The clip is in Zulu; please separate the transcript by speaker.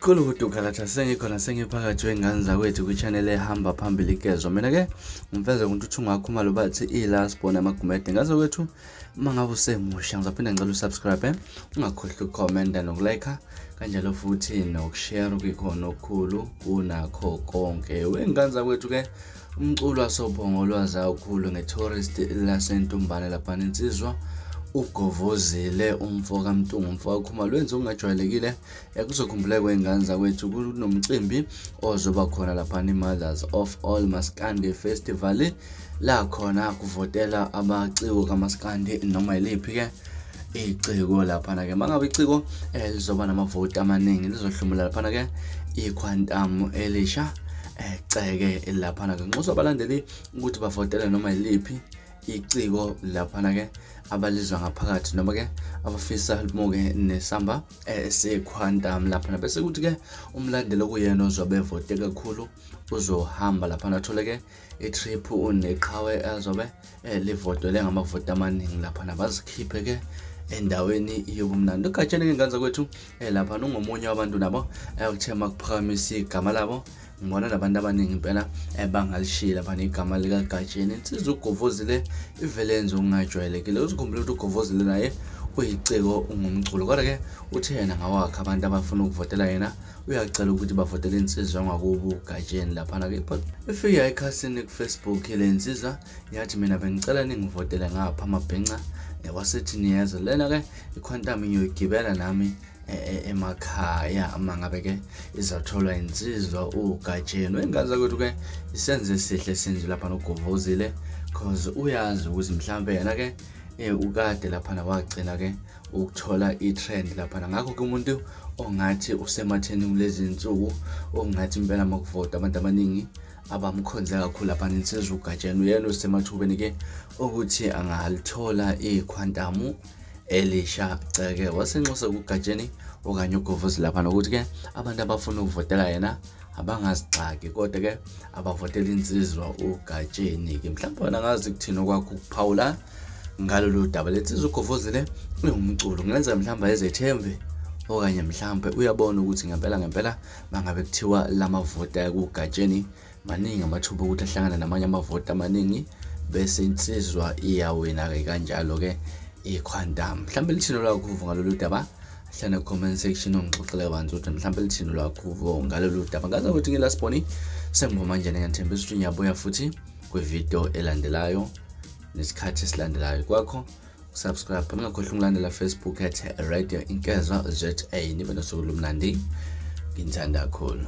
Speaker 1: Khulu kudukalatha sengikhona sengiphakathi wengane zakwethu kwi-channel ehamba phambili igezo. Mina-ke ngimfeze kuNtuthu Khumalo bathi i-last born amagumede. Ngaze kwethu uma ngabe usemusha ngizaphinda ngicela usubscribe, ungakhohlwa ukukhomenta nokulike kanjalo futhi nokushare kuyikhona okukhulu kunakho konke. Wengane zakwethu ke umculo wasoPhongolo kakhulu nge-tourist laseNtumbane laphana insizwa ugovozile umfo kaMntungu umfo kaKhumalo wenza okungajwayelekile. Kuzokhumbuleka wey'ngane zakwethu kunomcimbi ozoba khona laphana i-Mothers of All Maskandi Festival la khona kuvotela abaciko kamaskandi noma yiliphi-ke iciko laphana-ke. Uma ngabe iciko lizoba namavoti amaningi lizohlomula laphana-ke ikhwantamu elisha ceke laphana-ke. Nxusa abalandeli ukuthi bavotele noma yiliphi iciko laphana-ke abalizwa ngaphakathi noma-ke abafisa limuke nesamba sekhwantamu laphana, bese kuthi-ke umlandeli okuyena ozobe evote kakhulu uzohamba laphana athole-ke i-trip neqhawe azobe livotele ngamavoti amaningi laphana, bazikhiphe-ke endaweni yobumnandi. Ugatsheni ngey'ngane zakwethu laphana ungomunye wabantu nabo okuthe uma kuphakamisa igama labo ngibona nabantu abaningi impela bangalishiyi laphana igama likaGatsheni. Insizwa uGovozile ivele yenze okungajwayelekile. Uzikhumbule ukuthi uGovozile naye uyiciko ungumculo, kodwa-ke uthe yena ngawakhe abantu abafuna ukuvotela yena uyacela ukuthi bavotele insizwa yangakubo uGatsheni laphana-ke. Ifike ekhasini ku-Facebook le nsizwa yathi mina bengicela ningivotele ngapha amabhinca, wasethi niyeza lena-ke ikhwantamu ngiyoyigibela nami emakhaya uma ngabe-ke izotholwa insizwa uGatsheni. Wey'ngane zakwethu-ke isenzo esihle senziwe laphana uGovozile cause uyazi ukuthi mhlampe yena-ke ukade laphana wagcina-ke ukuthola i-trend laphana. Ngakho-ke umuntu ongathi usematheni kulezi nsuku ongathi impela uma kuvota abantu abaningi abamkhonze kakhulu laphana insizwa uGatsheni uyena osemathubeni-ke ukuthi angalithola ikhwantamu elisha ceke. Wasenxusa kuGatsheni okanye uGovozi laphana ukuthi-ke abantu abafuna ukuvotela yena abangazixaki, kodwa-ke abavotela insizwa uGatsheni-ke. Mhlawumbe wena ngazi kuthini okwakho ukuphawula ngalolu daba. Lensizwa uGovozile iwumculo, kungenzeka mhlawumbe ayezethembi okanye mhlawumbe uyabona ukuthi ngempela ngempela mangabe kuthiwa lamavoti aya kuGatsheni maningi amathuba okuthi ahlangane namanye amavoti amaningi bese insizwa iyawina-ke kanjalo-ke ikhwantamu. Mhlawumbe lithini olwakho uvo ngalolu daba? Hlala comment section ungixoxele kabanzi ukuthi mhlawumbe lithini olwakho uvo ngalolu daba. Ngazi ukuthi ngilasiboni sengivuma njena, ngiyathembisa ukuthi ngiyabuya futhi kwividiyo elandelayo nesikhathi esilandelayo. Kwakho subscribe, ningakhohlwa ukulandela Facebook at Radio Inkeza ZA. Nibe nosuku olumnandi, nginithanda kakhulu.